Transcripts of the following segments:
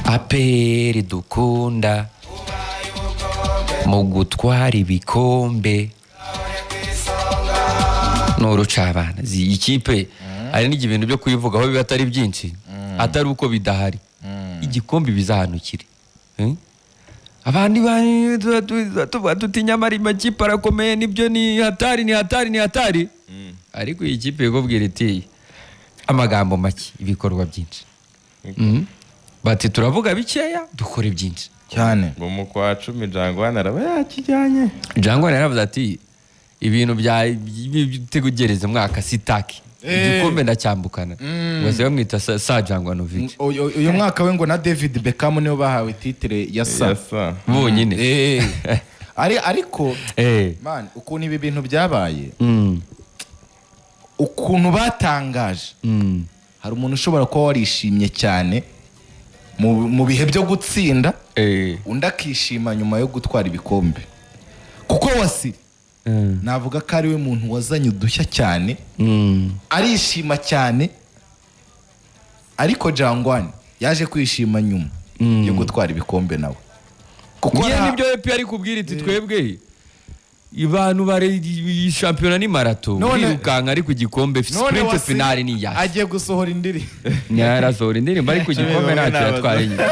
APR dukunda mu gutwara ibikombe ni urucabana. Iyi kipe hari n'igihe ibintu byo kuyivugaho biba atari byinshi, atari uko bidahari. Igikombe bizahanukire. Eh? Abandi tuvuga tuti nyamara amakipe arakomeye, nibyo, ni hatari, ni hatari, ni hatari, ariko iyi kipe ikubwira iti amagambo make, ibikorwa byinshi. Bati turavuga bikeya, dukore byinshi. Cyane. Ngo mu kwa 10 Jangwani araba yakijyanye. Jangwani yaravuze ati ibintu bya by'itegereze mwaka sitaki igikombe ndacyambukana. Bose bamwita sa Jangwanovic. Uyu mwaka we ngo na David Beckham niwe bahawe titre ya sa. Ya sa. Bonyine. Ariko man, ukuntu ibi bintu byabaye, ukuntu batangaje, hari umuntu ushobora kuba warishimye cyane mu bihe byo gutsinda, undi akishima nyuma yo gutwara ibikombe, kuko Wasiri navuga ko ari we muntu wazanye udushya cyane, arishima cyane, ariko Jangwani yaje kwishima nyuma yo gutwara ibikombe nawe, kuko ngiye nibyo epi ari kubwira iti twebwe abantu bare iyi shampiyona ni marato, urirukanka, ariko igikombe none sprint Wasiri finale ni iyacu. Agiye gusohora indirimbo. Ntiyarasohora indirimbo, ariko igikombe ntacyo yatwaye nyine.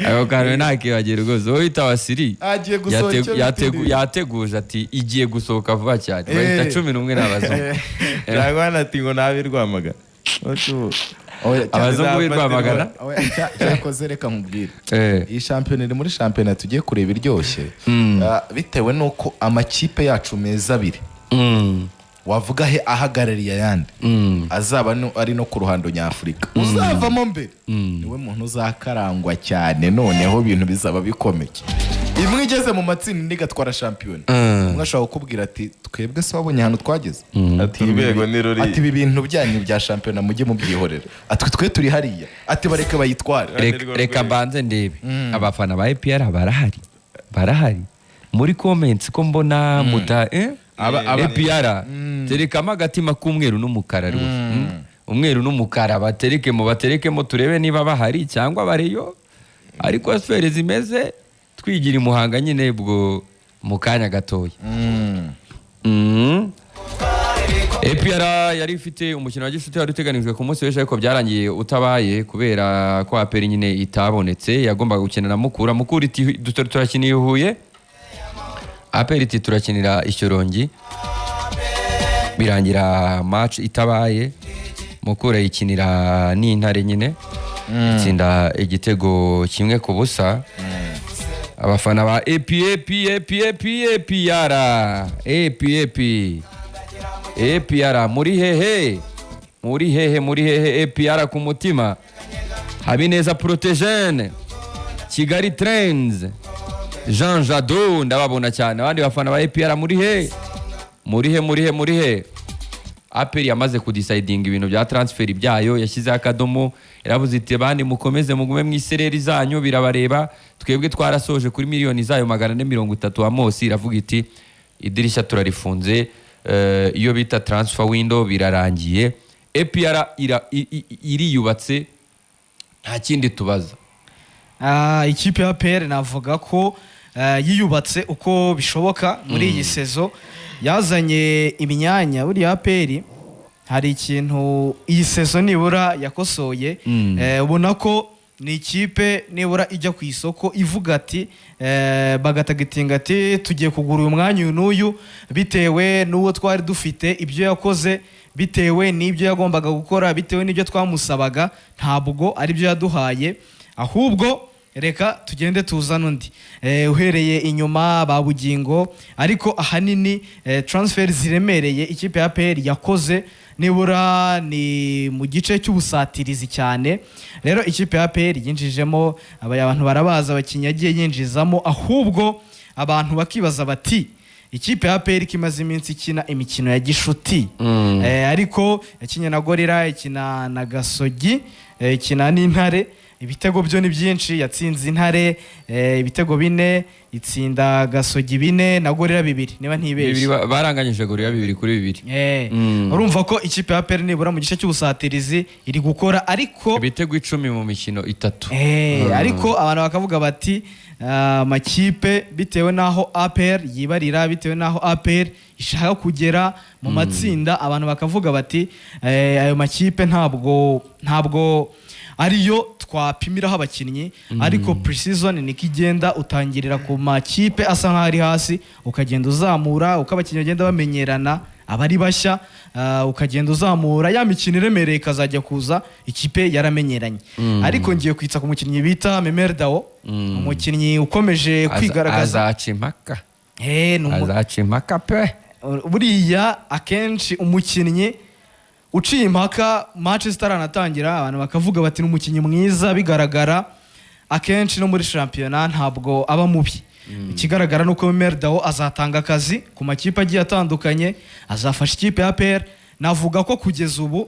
Ako kantu ntakibagira rwose. Uwo bita Wasiri Agiye gusohora icyo bita indirimbo. Yateguje ati igiye gusohoka vuba cyane, bahita 11 n'abazungu. Jangwani ati ngo nabi Rwamagana. Oya, Abazungu b'i Rwamagana. Oya, cyakoze reka nkubwire, iyi shampiyona iri muri shampiyona tugiye kureba iryoshye. Bitewe n'uko amakipe yacu meza abiri wavuga he ahagarariye ayandi azaba ari no ku ruhando nyafurika, uzavamo mbere niwe muntu uzakarangwa cyane. Noneho ibintu bizaba bikomeye, imwe igeze mu matsinda, indi igatwara shampiyona. Umwe ashobora kukubwira ati twebwe se wabonye ahantu twageze? Ati urwego ni ruri. Ati ibi bintu byanyu bya shampiyona mujye mubyihorera, ati twe turi hariya, ati bareke bayitware. Nirwo Reka rwego. mbanze ndebe abafana ba APR barahari, barahari muri comments ko mbona muta APR terekamo agatima k'umweru n'umukara rwose. Umweru n'umukara baterekemo, baterekemo turebe niba bahari cyangwa bariyo, ariko sfere zimeze twigira i Muhanga nyine ubwo mu kanya gatoya. APR yari ifite umukino wa gishuti wari uteganijwe ku munsi w'ejo, ariko byarangiye utabaye kubera ko APR nyine itabonetse. Yagombaga gukina na Mukura. Mukura iti turakiniye i Huye, APR iti turakinira i Shyorongi, birangira match itabaye. Mukura yikinira n'Intare nyine, itsinda igitego 1-0. Abafana ba AP AP AP AP APR AP AP APR muri hehe, muri hehe, muri hehe? APR ku mutima. Habineza Protogene, Kigali Trends, Jean Jado, ndababona cyane. Abandi bafana ba APR muri he, muri he, muri he, muri he? APR yamaze kudecidinga ibintu bya transfer byayo, yashyizeho akadomo, yaravuze iti abandi mukomeze mugume mu isereri zanyu, birabareba, twebwe twarasoje kuri miliyoni zayo 430. Amos iravuga iti idirishya turarifunze, iyo bita transfer window birarangiye. APR iriyubatse, nta kindi tubaza. Ikipe ya APR navuga ko yiyubatse uko bishoboka muri iyi saison, yazanye imyanya. Buriya APR hari ikintu iyi saison nibura yakosoye. Ubona ko ni ikipe nibura ijya ku isoko ivuga ati bagatargetinga ati tugiye kugura uyu mwanya uyu n'uyu bitewe n'uwo twari dufite, ibyo yakoze, bitewe n'ibyo yagombaga gukora, bitewe n'ibyo twamusabaga, ntabwo ari byo yaduhaye, ahubwo reka tugende tuzane undi. Uhereye inyuma ba Bugingo, ariko ahanini transfer ziremereye ikipe ya APR yakoze nibura ni mu gice cy'ubusatirizi cyane. Rero ikipe ya APR yinjijemo abantu barabaza abakinnyi yagiye yinjizamo, ahubwo abantu bakibaza bati ikipe ya APR ko imaze iminsi ikina imikino ya gishuti, ariko yakinye na Gorilla, ikina na Gasogi, ikina n'Intare, ibitego byo ni byinshi, yatsinze Intare ibitego 4. Itsinda Gasogi 4 na Gorilla 2, niba ntibeshye. Bibiri baranganyije Gorilla 2-2. Urumva ko ikipe ya APR nibura mu gice cy'ubusatirizi iri gukora, ariko ibitego 10 mu mikino 3. Ariko abantu bakavuga bati amakipe, bitewe n'aho APR yibarira, bitewe n'aho APR ishaka kugera mu matsinda, abantu bakavuga bati ayo makipe ntabwo ariyo twapimiraho abakinnyi. Ariko pre-season niko igenda, utangirira ku makipe asa nk'aho ari hasi, ukagenda uzamura uko abakinnyi bagenda bamenyerana, abari bashya, ukagenda uzamura, ya mikino iremereye ikazajya kuza ikipe yaramenyeranye. Ariko ngiye kwitsa ku mukinnyi bita Memel Dao, umukinnyi ukomeje kwigaragaza. Azaca impaka. Ni Azaca impaka pe. Buriya akenshi umukinnyi uciye impaka match zitaranatangira, abantu bakavuga bati ni umukinnyi mwiza, bigaragara akenshi no muri shampiyona ntabwo aba mubi. Ikigaragara ni uko Memel Dao azatanga akazi ku makipe agiye atandukanye, azafasha ikipe ya APR. Navuga ko kugeza ubu,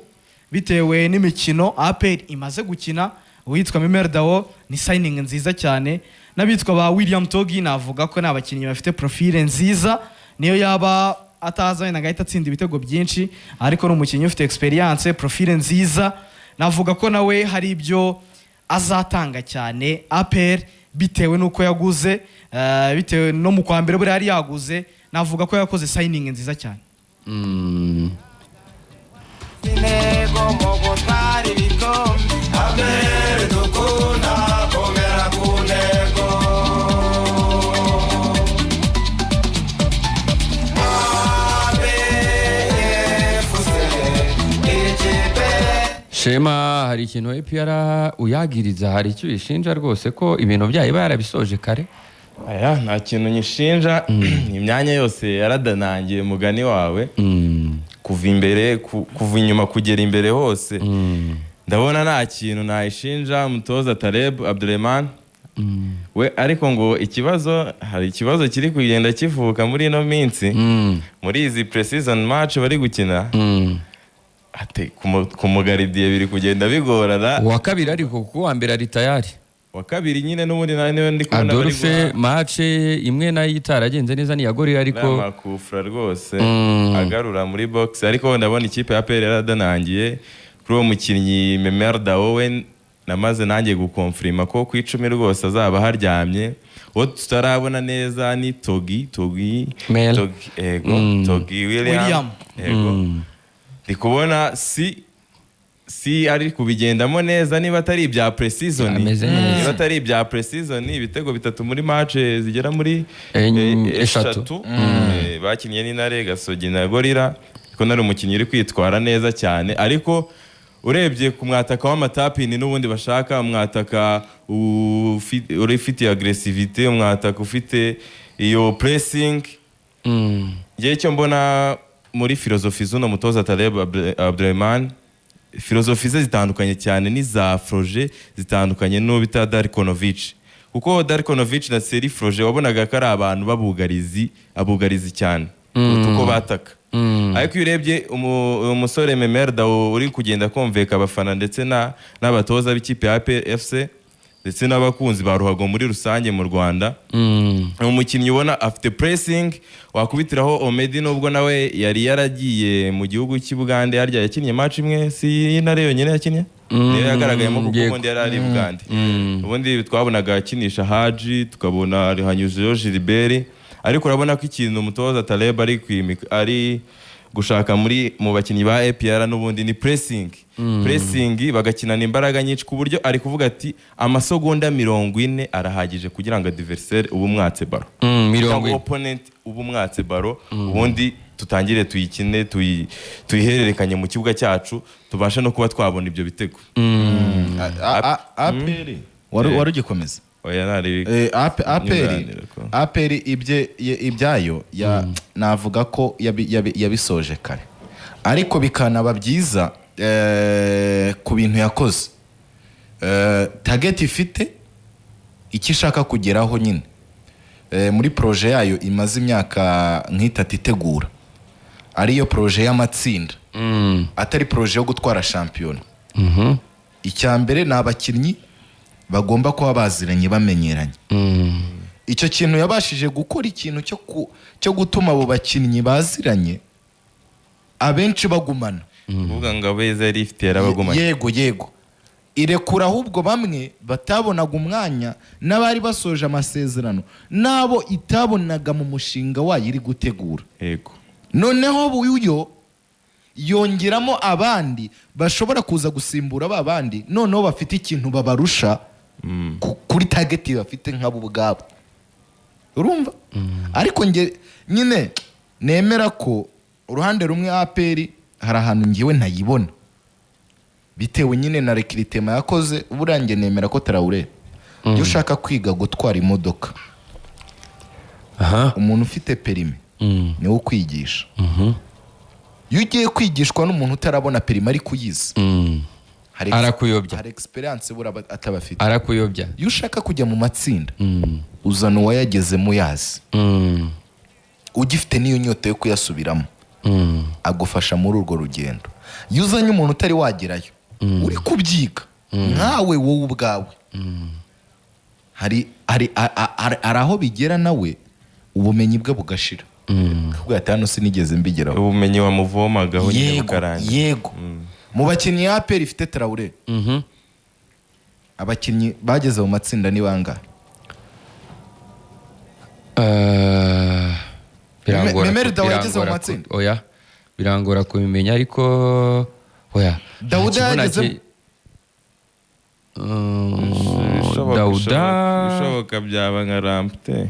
bitewe n'imikino APR imaze gukina, uwitwa Memel Dao ni signing nziza cyane, n'abitwa ba William Togi navuga ko ni abakinnyi bafite profile nziza. Niyo yaba ataza wenda agahita atsinda ibitego byinshi, ariko ni umukinnyi ufite experience, profile nziza. Navuga ko nawe hari ibyo azatanga cyane APR, bitewe n'uko yaguze, bitewe no mu kwa mbere buriya yari yaguze. Navuga ko yakoze signing nziza cyane. Intego mu gutwara ibikombe, APR dukunda, komera ku ntego. APR FC, ikipe. Shema, hari ikintu APR uyagiriza? Hari icyo uyishinja rwose ko ibintu byayo iba yarabisoje kare? Aya, nta kintu nyishinja. Imyanya yose yaradanangiye, mugani wawe, kuva imbere, kuva inyuma kugera imbere hose. Ndabona nta kintu nayishinja umutoza Taleb Abdurrahman we. Ariko ngo ikibazo, hari ikibazo kiri kugenda kivuka muri ino minsi, muri izi pre-season match bari gukina, ate ku mugaridiye biri kugenda bigorana. Uwa kabiri ariko, kuko uwa mbere ari tayari. Wa kabiri nyine n'ubundi nawe niwe ndi kubona bari Adolphe guha match imwe nayo itaragenze neza ni iya Gorilla, ariko amakufra rwose agarura muri box. Ariko ndabona ikipe ya APR yaradanangiye kuri uwo mukinnyi Memel Dao. We namaze nanjye gukonfirima ko ku 10 rwose azaba haryamye. Uwo tutarabona neza ni Togi Mel. Togi, ego. Togi William, William. Ego. Ndi kubona si ari kubigendamo neza, niba atari ibya pre-season. Ameze neza. Niba atari ibya pre-season, ibitego 3 muri match zigera muri 3. Bakinnye n'Intare, Gasogi na Gorilla, ko nari umukinnyi uri kwitwara neza cyane. Ariko urebye ku mwataka w'amatapini n'ubundi bashaka umwataka ufite agressivité, umwataka ufite iyo pressing. Ngewe icyo mbona muri filozofi z'uno mutoza Taleb Abdurrahman, filozofi ze zitandukanye cyane n'iza Froger, zitandukanye n'uwo bita Darkonovic, kuko Darkonovic na Seri Froger wabonaga ko ari abantu b'abugarizi, abugarizi cyane kuruta uko bataka. Ariko iyo urebye umusore Memel Dao uri kugenda kumveka abafana ndetse n'abatoza b'ikipe ya APR FC ndetse n'abakunzi ba ruhago muri rusange mu Rwanda, ni umukinnyi ubona afite pressing, wakubitiraho Omedi, nubwo nawe yari yaragiye mu gihugu cy'i Bugande. Harya yakinnye match imwe, si y'Intare yonyine yakinnye, niyo yagaragayemo, kuko ubundi yari ari i Bugande. Ubundi twabonaga akinisha Haji, tukabona hanyuzeho Gilbert. Ariko urabona ko ikintu umutoza Taleb ari kwimika, ari gushaka muri mu bakinnyi ba APR n'ubundi ni pressing, pressing, bagakinana imbaraga nyinshi, ku buryo ari kuvuga ati amasegonda 40 arahagije kugira ngo adversaire ube umwatse baro, 40. cyangwa opponent ube umwatse baro, ubundi tutangire tuyikine, tuyihererekanye mu kibuga cyacu, tubashe no kuba twabona ibyo bitego. APR wari ugikomeza? Oya, nari APR Nyunganira ko. APR ibyayo navuga ko yabisoje kare, ariko bikanaba byiza ku bintu yakoze. Target ifite icyo ishaka kugeraho nyine, muri projet yayo imaze imyaka nk'itatu itegura, ariyo projet y'amatsinda, atari projet yo gutwara shampiyona. Icya mbere ni abakinnyi bagomba kuba baziranye, bamenyeranye. Icyo kintu yabashije gukora, ikintu cyo gutuma abo bakinnyi baziranye abenshi bagumana. Kuvuga ngo abeza yari ifite yarabagumanye. Yego, irekura ahubwo bamwe batabonaga umwanya n'abari basoje amasezerano n'abo itabonaga mu mushinga wayo iri gutegura. Noneho uyu yongeramo abandi bashobora kuza gusimbura ba bandi, noneho bafite ikintu babarusha kuri target bafite nk'abo ubwabo, urumva? Ariko nge nyine nemera ko uruhande rumwe APR hari ahantu ngewe ntayibona, bitewe nyine na recrutement yakoze. Buriya nge nemera ko Traoré, iyo ushaka kwiga gutwara imodoka, umuntu ufite permis niwe ukwigisha. Iyo ugiye kwigishwa n'umuntu utarabona permis ariko uyizi, Arakuyobya. hari experience buriya ataba afite. Arakuyobya. Iyo ushaka kujya mu matsinda, uzana uwayagezemo uyazi, ugifite n'iyo nyota yo kuyasubiramo, agufasha muri urwo rugendo. Iyo uzanye umuntu utari wagerayo, uri kubyiga nkawe wowe ubwawe, hari aho bigera nawe ubumenyi bwe bugashira, akakubwira ati: "Hano sinigeze mbigeraho." Ubumenyi wamuvomagaho nyine bukarangira. Yego, mu bakinnyi ya APR ifite, Traoré, abakinnyi bageze mu matsinda ni bangahe? Birangora Memel Dao yageze mu birangora matsinda? Oya, birangora kubimenya, ariko oya. Dawuda Nta kibona yagezemo? Dawuda Bishoboka byaba nka Lamptey.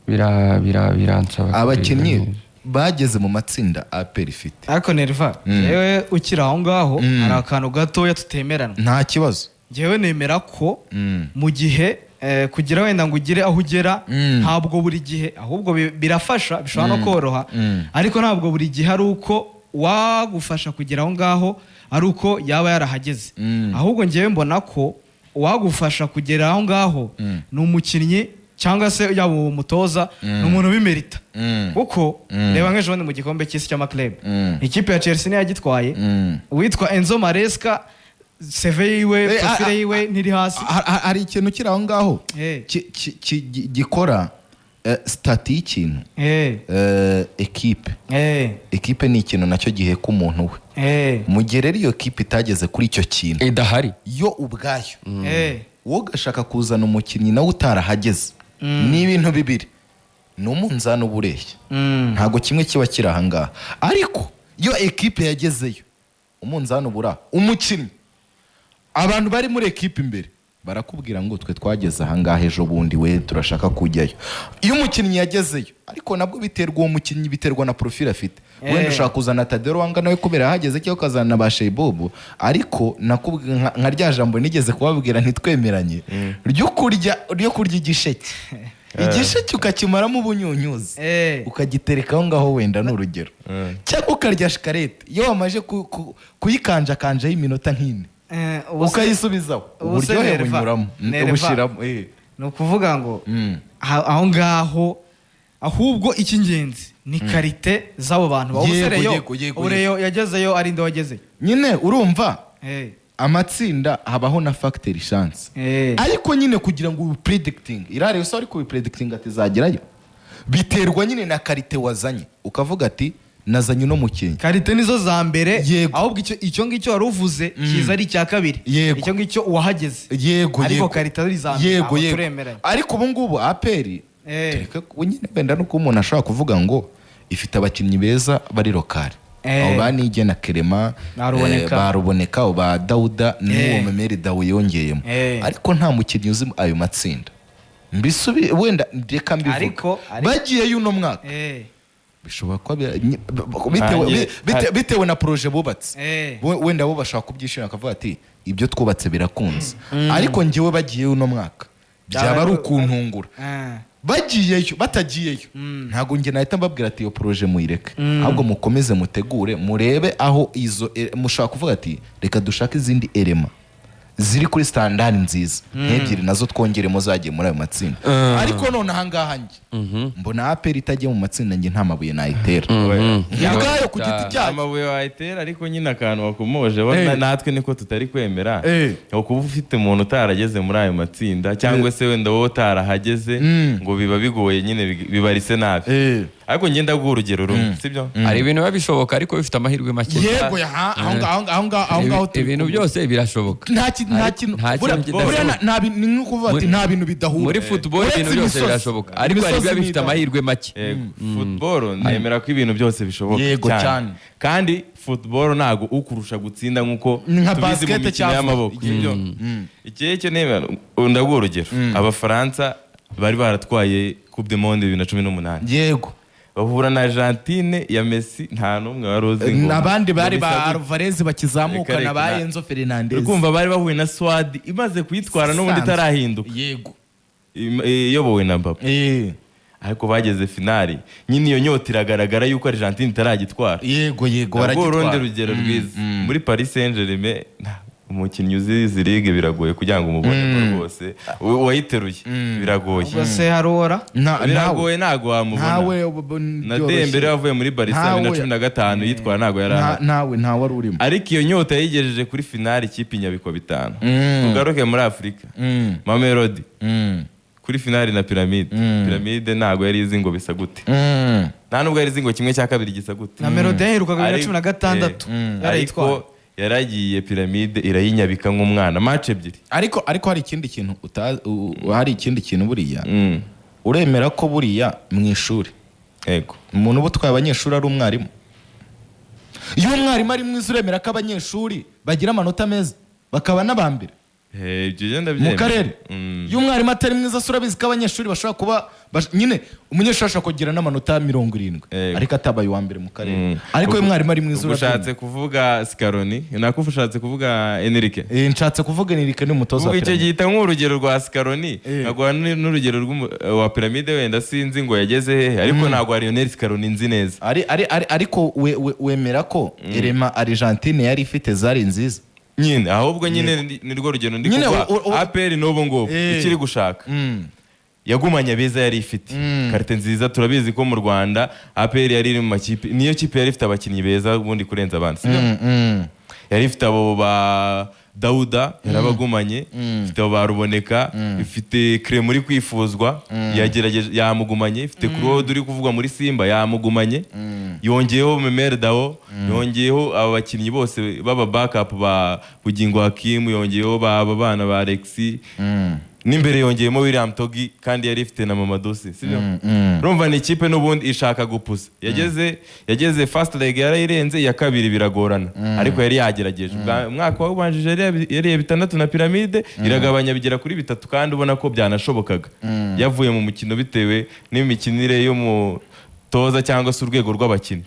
Biransaba Abakinnyi kureba. bageze mu matsinda APR ifite. Ariko Nerva, yewe, ukiri aho ngaho, hari akantu gatoya tutemeranwa. Nta kibazo. Njyewe nemera ko mu gihe kugira wenda ngo ugere aho ugera, ntabwo buri gihe, ahubwo birafasha, bishobora no koroha, ariko ntabwo buri gihe ari uko uwagufasha kugera aho ngaho ari uko yaba yarahageze. Ahubwo njyewe mbona ko uwagufasha kugera aho ngaho ni umukinnyi cyangwa se yaba uwo mutoza, ni umuntu ubimerita. Kuko reba nk'ejo bundi mu gikombe cy'isi cy'ama club, ikipe ya Chelsea niyo yagitwaye. Uwitwa Enzo Maresca, CV yiwe, profile yiwe ntiri hasi. Hari ikintu kiri aho ngaho gikora statut y'ikintu, ekipe. Ekipe ni ikintu nacyo giheka umuntu we. Mu gihe rero iyo kipe itageze kuri icyo kintu idahari yo ubwayo, wowe ugashaka kuzana umukinnyi nawe utarahageze, ni ibintu bibiri, ni umunzani uba ureshya. Ntabwo kimwe kiba kiri ahangaha, ariko iyo ekipe yagezeyo, umunzani ubura umukinnyi. Abantu bari muri ekipe imbere barakubwira ngo: "Twe twageze ahangaha ejo bundi, we turashaka kujyayo." Iyo umukinnyi yagezeyo, ariko nabwo biterwa uwo mukinnyi, biterwa na profile afite. Wenda ushaka kuzana Tadero Wanga nawe kubera yahageze, cyangwa ukazana ba Sheibobo, ariko nakubwiye nka rya jambo nigeze kubabwira ntitwemeranye, ryo kurya igisheke, igisheke ukakimaramo ubunyunyuzi, ukagitereka aho ngaho, wenda ni urugero, cyangwa ukarya shikarete, iyo wamaze kuyikanjakanjaho iminota nk'ine, ukayisubizaho, ubu se uburyohe Nerva, bunyuramo, Nerva. bushiramo. Ni ukuvuga ngo aho ngaho ahubwo icy'ingenzi ni qualité z'abo bantu. Yego, Ubu yego, Rayon yagezeyo ari nde wagezeyo? Nyine urumva, amatsinda habaho na facteur chance, ariko nyine kugira ngo ubipredicting, irare usa ariko ubipredicting ati zagerayo, biterwa nyine na qualité wazanye, ukavuga ati: "Nazanye uno mukinnyi." Qualité nizo za mbere. Yego. Ahubwo icyo ngicyo wari uvuze kiza ari icya kabiri. Icyo ngicyo uwahageze, ariko qualité ari iza mbere. Aho turemeranya. Ariko ubu ngubu APR, tureke nyine wenda nuko umuntu ashobora kuvuga ngo ifite abakinnyi beza bari local, abo ba Nige na Kerema, Ba Ruboneka. Ba Ruboneka, abo ba Dawuda n'uwo Memeri Dawu yongeyemo, ariko nta mukinnyi uzi ayo matsinda. Mbisubi wenda reka mbivuge, bagiyeyo uno mwaka, bishobora kuba bitewe na projet bubatse. Wenda bo bashobora kubyishimira bakavuga ati: "Ibyo twubatse birakunze." Ariko njyewe bagiyeyo uno mwaka byaba ari ukuntungura. Bagiyeyo, batagiyeyo, ntabwo njye nahita mbabwira ati: "Iyo projet muyireke." Ahubwo mukomeze mutegure, murebe aho izo mushobora kuvuga ati: "Reka dushake izindi éléments." ziri kuri standard nziza nk'ebyiri nazo twongeremo zagiye muri ayo matsinda. Ariko none ahangaha njye mbona APR itagiye mu matsinda, njye nta mabuye nayitera ubwayo ku giti cyayo. Amabuye wayitera, ariko nyine akantu wakomoje bo natwe niko tutari kwemera. Kuba ufite umuntu utarageze muri ayo matsinda, cyangwa se wenda wowe utarahageze, ngo biba bigoye nyine, bibarise nabi. Ariko ngenda guha urugero rumwe, sibyo? Hari ibintu biba bishoboka ariko bifite amahirwe make. Yego, aho ngaho, aho ngaho, aho ngaho turi Ibintu kumwe. byose birashoboka. Nta kintu Nta kintu kidashoboka. Buriya ni nko kuvuga ati nta bintu bidahura. Muri football Uretse ibintu byose imisozi. birashoboka, ariko hari Imisozi ibiba bifite ni amahirwe make. Yego, football nemera ko ibintu byose bishoboka. Yego, cyane. Kandi football ntago ukurusha gutsinda nkuko Ni nka tubizi mu basket mikino cyangwa y'amaboko, sibyo? Igihe cyo nemera, ndaguha urugero: Abafaransa bari baratwaye Coupe du Monde 2018, bahura na Argentine ya Messi, nta n'umwe wari uzi ngo Abandi bari ngo ba bisa gute. Alvarez bakizamukana, Reka, ba Enzo Fernandez. Uri kumva bari bahuye na Swad imaze kuyitwara n'ubundi Isanzwe. itarahinduka, iyobowe na Mbappe, ariko bageze finali nyine iyo nyota iragaragara yuko Argentine itaragitwara. Yego yego Nabwo urundi baragitwara. rugero rwiza, muri Paris Saint Germain umukinnyi uzi izi ligue biragoye kugira ngo umubone rwose. Uwayiteruye biragoye. Ubwo se harora Nawe Biragoye, ntabwo wamubona. Ntawe Na Dembele wavuye muri Barca 2015 yitwara ntabwo yari ahari. Ntawe, ntawe wari urimo. Ariko iyo nyota yayigejeje kuri finali, ikipe inyabikwa bitanu. Tugaruke muri Afurika, Mamelodi kuri finali na Pyramide. Pyramide ntabwo yari izi ngo bisa gute, nta nubwo yari izi ngo kimwe cya kabiri gisa gute. Na Melody yaherukaga 2016 yarayitwaye. Ariko yaragiye, Pyramide irayinyabika nk'umwana, match ebyiri. Ariko hari ikindi kintu hari ikindi kintu buriya. Uremera ko buriya mu ishuri umuntu uba utwaye abanyeshuri ari umwarimu? Iyo umwarimu ari mwiza, uremera ko abanyeshuri bagira amanota meza bakaba n'abambere Ibyo ugenda mu byemera. karere? Iyo umwarimu atari mwiza se, urabizi ko abanyeshuri bashobora kuba nyine umunyeshuri ashobora kugira n'amanota 70 ariko atabaye uwa mbere mu karere. Ariko iyo umwarimu ari mwiza, Ubwo ushatse urabyumva. kuvuga Scaloni, nako ushatse kuvuga Enrique. Nshatse kuvuga Enrique, ni umutoza wa Ubwo icyo Pyramide. gihita nk'urugero rwa Scaloni, nkaguha n'urugero wa Pyramide, wenda sinzi ngo yageze hehe, ariko ntabwo Lionel Scaloni nzi neza. Ariko wemera ko erema Argentine yari ifite zari nziza? Nyine ahubwo nyine ni rwo rugero ndi Nyine kuguha. APR n'ubu ngubu ikiri gushaka, yagumanye abeza yari ifite, qualité nziza. Turabizi ko mu Rwanda APR yari iri mu makipe, niyo kipe yari ifite abakinnyi beza ubundi kurenza abandi, sibyo? Yari ifite abo ba Dawuda, yarabagumanye, ifite abo ba Ruboneka, ifite Krem uri kwifuzwa, yagerageje yamugumanye, ifite Claude uri kuvugwa muri Simba, yamugumanye, yongeyeho Memel Dao, yongeyeho aba bakinnyi bose baba backup ba Bugingo Hakim, yongeyeho ba aba bana ba Alexis, n'imbere yongeyemo William Togi, kandi yari ifite na Mamadou Sy, sibyo? Urumva ni ikipe n'ubundi ishaka gupusa. Yageze first leg yarayirenze, iya kabiri biragorana, ariko yari yagerageje. Umwaka wawubanjije yariye bitandatu na Pyramide, iragabanya bigera kuri bitatu, kandi ubona ko byanashobokaga. Yavuye mu mukino bitewe n'imikinire y'umutoza cyangwa se urwego rw'abakinnyi.